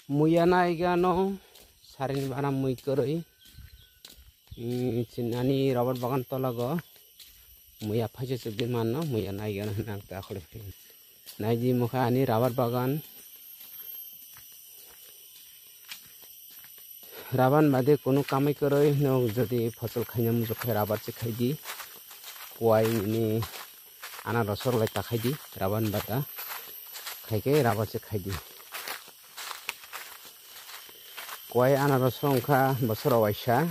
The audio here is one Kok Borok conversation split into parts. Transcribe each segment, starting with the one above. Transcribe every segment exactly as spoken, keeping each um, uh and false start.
Muya naigano sarini bana mui kwrwi. Mm, chinani rubber bagan tolago muya phaisa chukdi manno, muya naigano hwnwi ang ta khwlai. Naidi mokha ani rubber bagan. Raban bade kunu kamai kwrwi no jodi phosol khaina muchuk khe rabar se khaidi. Kuai nini anaros rok lai ta khaidi raban bata. Khaikhe rabar se khaidi. Kuai anaros wngkha bosoro waisa.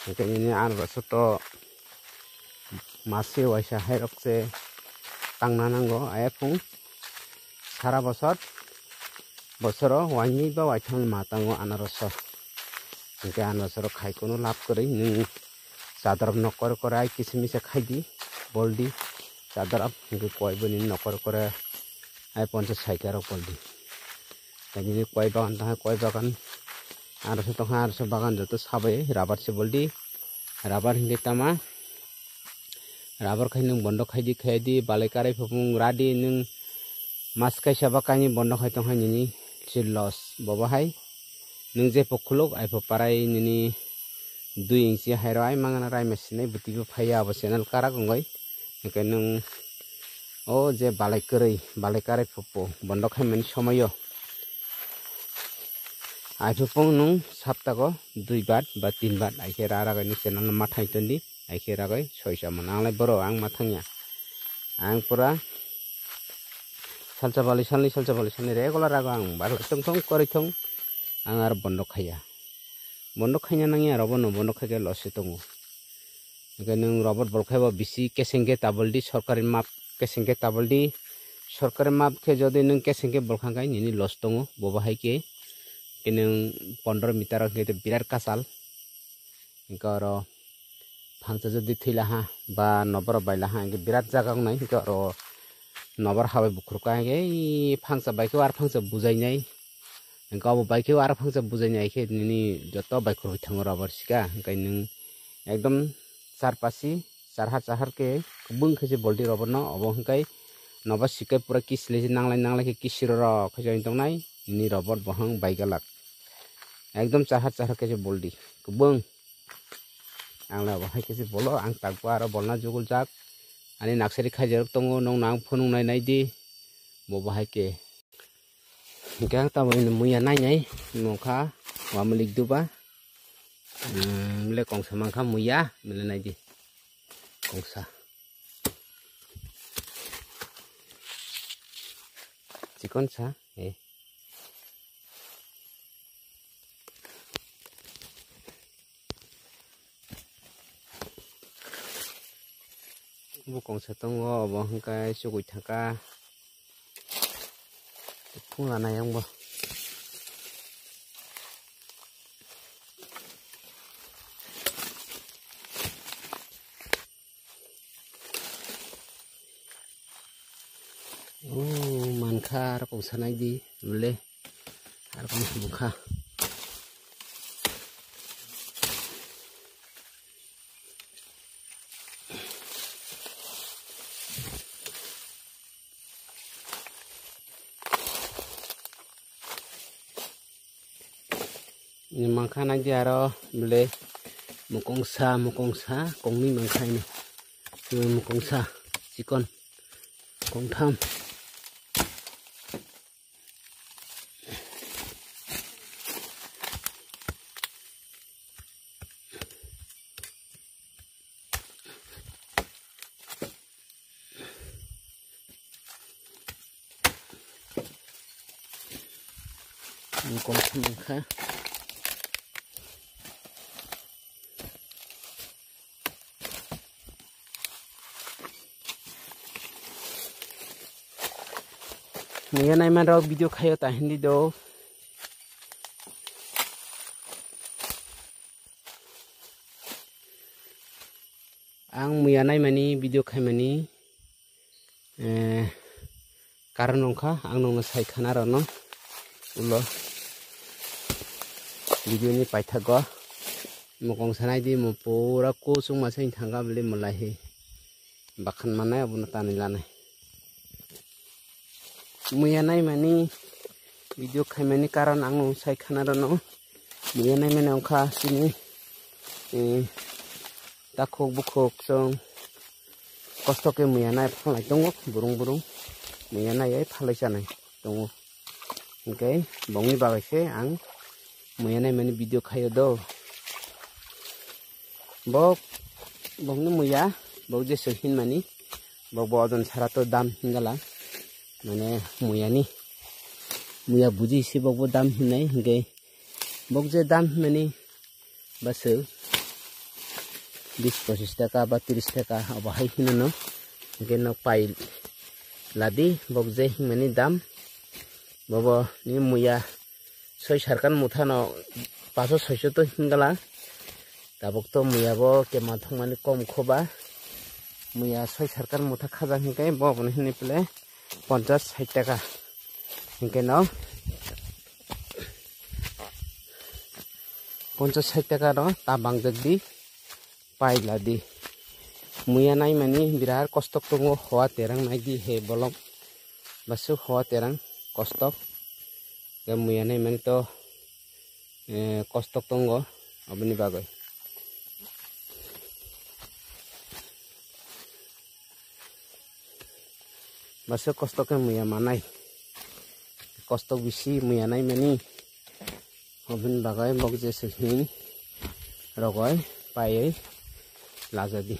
Hwnkhe nini anaros to masi waisa hai rok se tangna nango. Ayaphung sara bosor, bosoro wainwi ba waitham ma tango anaroso. Hwnkhe anaroso rok khai kunu lab kwrwi nwng chador nokor kore ai kisa misa khaidi, boldi chador ap hwnkhe koi boni nokor kore ai poncha saikha rok boldi. Tei nini koi bagan tongkha, koi bagan anaroso tongkha, anaroso bagan joto sabai rabar se boldi, rabar hwnkhe tama. Rabar khai nwng bondo khaidi, khaidi, balai karai phupung radi nwng mas kaisa ba kainwi bondo khai tongkha nini si loss bobo hai. Nwng jepho khuluk aipho parai nini dui inchi hairo ai mangana raima sinai bwtwi bo phaiya abo channel karak wngwi. Hwnkhe nwng o je balai kwrwi, balai karai phupu bondo khaimani somoio ai phupung nwng saptago dui bat ba tin bat aikhe raragani channel no mathai tondi. Aikhe ragwi soisa mano. Ang lai borok, ang ma thangya. Ang pura salsa bali salni, salsa bali salni regular rago ang barlai tong tong kwrwi thong. Ang aro bondo khaiya. Bondo khaina nangya, aro bono bondo khaikhe loss se tongo. Hwnkhe nwng robot bol khaibo bisi keseng khe tabol di, sorkari map keseng khe tabol di. Sorkari map khe jodi nwng keseng khe bol kha khe nini loss tongo. Bobo hai khe, khe nwng pondro meter o khe birat kachal. Hwnkhe oro phangsa jodi thwi laha ba nobar rok bai laha hwnkhe birat jaga wngnai, hwnkhe oro nobar habai bukhurkha hwnkhe ei phangsa bai khe o ar phangsa bujainai, hwnkhe obo bai khe o ar phangsa bujainai khe nini joto bai khurui thango rubber sika, hwnkhe nwng ekdom char pasi char har char har khe kwbwng khe se boldi rubber no obo hwnkhe nobar sika pura kisi lai se nanglai nanglai khe kisi rw rw khe se tongnai nini rubber bohang bai galak. Ekdom chahar chahar khe se boldi kwbwng. Ang le abo hai khe se bolo, ang takbo aro bolna jugul jak. Ani naksari khaijarok tongo, nong nang phunuk nai nai di. Bo bo hai khe. Hwnkhe ang taboni muya nai nai nokha wamlik duba. Hmm, le kongsa mankha muya, mile nai di. Kongsa. Chikon sa, eh. Bo kongsa tongo, obo hwnkhe chugui thangkha. Phung lanai ang bo. Oh, mankha, aro kongsa nai di, mole. Aro kongsa mankha. Mankha nai di aro bole mokongsa, mokongsa kongni mankha ini. Mokongsa chikon kongtham. Ang kongtham wngkha. Muya naimanrok video khaio ta hindi do. Ang muya naimani video khaimani, eh, karon wngkha ang nokno sai khana rwno ulo video ni paithago mokong sanai di mo pura kuchung ma se thangka bili mwlai hi bakhan manai abono tanwi lanai. Muya naimani video khaimani karon ang nwng sai khana rwno. Muya naimani wngkha chini, eh, takhuk bukhuk chwng kosto khe muya nai phalnai tongo, burung burung muya naiwi phalwi chanai tongo. Hinkhe bongni bagwi se ang muya naimani video khaio do. Bok, bokni muya, bok jesu hinmani, bok bo ojon sara to dam hingala, mane muyani, muya buji si bok bo dam hinai, hinkhe bok je dam hinmani, basu bis pochis taka ba tris taka obo hai hinano, hinkhe nok pai ladi, bok je hinmani dam, bobo ni muya, soi sarkan mutha no paso soiso to hingala. Tabuk to muya bo kema thangmani kom khoba. Muya soi sarkan mutha khajak hinkhe bo abono hinwi pele ponchas sait taka. Hinkhe no ponchas sait taka no ta bangjak di. Paila di. Muya naimani birat kostok tongo, hoa terang naidi he bolong. Basu hoa terang kostok. Ya muya naimani to, eh, kostok tongo, aboni bagwi. Basu kostok khe muya manai. Kostok bisi muya naimani. Oboni bagwi bok jesu hin rogoi paiwi lajadi.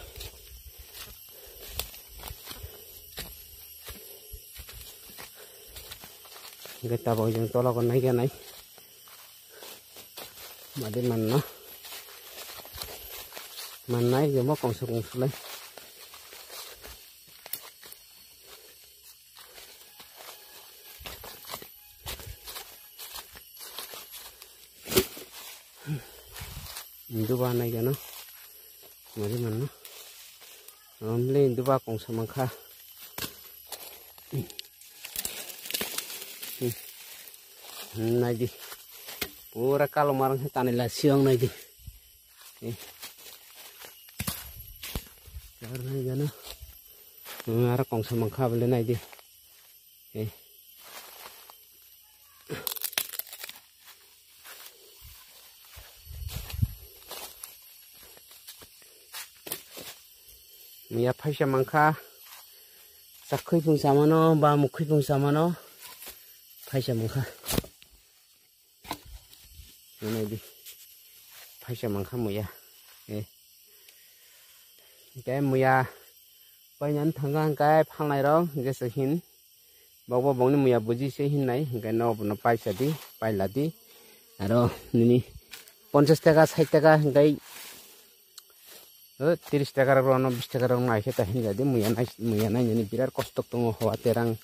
Hingke tabok jeng tolao naiganai. Madi manna. Mannai jemo kongsa kongsulai. Induba nai gano. Mari manno. Amle induba kongsa mankha. Hmm. Hmm, naidi. Pura kalo marang he tanila siang naidi. Eh. Ar nai gano. Hmm, ara kongsa mankha bole naidi. Eh. Muya phaisa mankha, chakhwi phung chamano ba mukhwi phung chamano phaisa mankha. Naidi. Phaisa mankha muya. Eh. Hingke muya painani thangkha hingke phalnairok hingke se hin. Bokbo bongni muya buji se hinnai hingke no bono paisa di, paila di. Aro nini ponchas taka, sait taka hingke, eh, tris taka rok no, bis taka rok no naikhe ta hinjadi muya nai, muya nainani birat kostok tongo hoa terang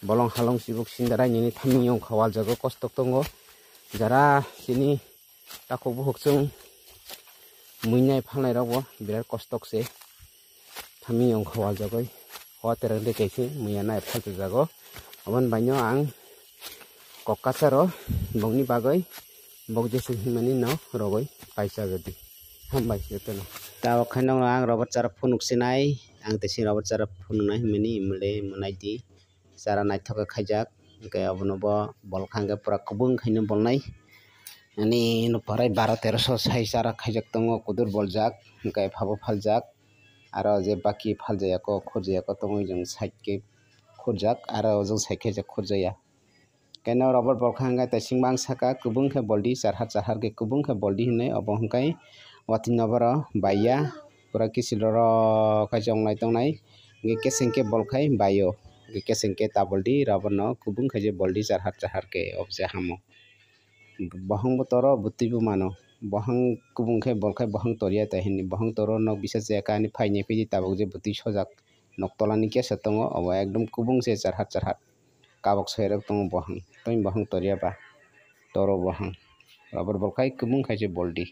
bolong halong chibuk sindarai nini thaming yong kha waljago kostok tongo. Jara chini takhuk bukhuk chwng muinai phalnai rokbo birat kostok se thaming yong kha waljagoi hoa terang de kaise muya nai phaljago. Aboni baino ang kok kasaro bongni bagoi bok jesu hinmani no rogoi paisa jadi. Hambai jotono. Tabok khe nokno ang rubber chara phunuk sinai, ang tei sini rubber chara phunuknai hinmani imle mwnai di. Chara naithok khe khaijak, hwnkhe abono bo bolkha hwnkhe pura kubung khaino bolnai. Ani nukparai baro teroso sai chara khaijak tongo, kudur boljak, hwnkhe phabo phaljak, aro je baki phaljaya kok khurjaya kok tongwi jong side khe khurjak, aro ojong side khe je khurjaya. Keno rubber bolkha hwnkhe taising bang saka kubung khe boldi, charhar charhar khe kubung khe boldi hinwi obo hwnkhe watwi noboro baiya pura kisil roro khe chonglai tongnai. Hwnkhe keseng khe bolkhai baio, hwnkhe keseng khe ta boldi rubber no kubung khe je boldi charhar charhar khe obo se hamo. Bohang bo toro bwtwi bo mano, bohang kubung khe bolkhai bohang toriya tai hinwi bohang toro nok bisa chaya khe ani phaini phidi tabuk je bwtwi sojak. Nok tola ni kesa tongo, obo ekdom kubung se charhat charhat. Kabok soirok tongo bohang, tei bohang toria ba, toro bohang. Rubber bolkhai kubung khai se boldi.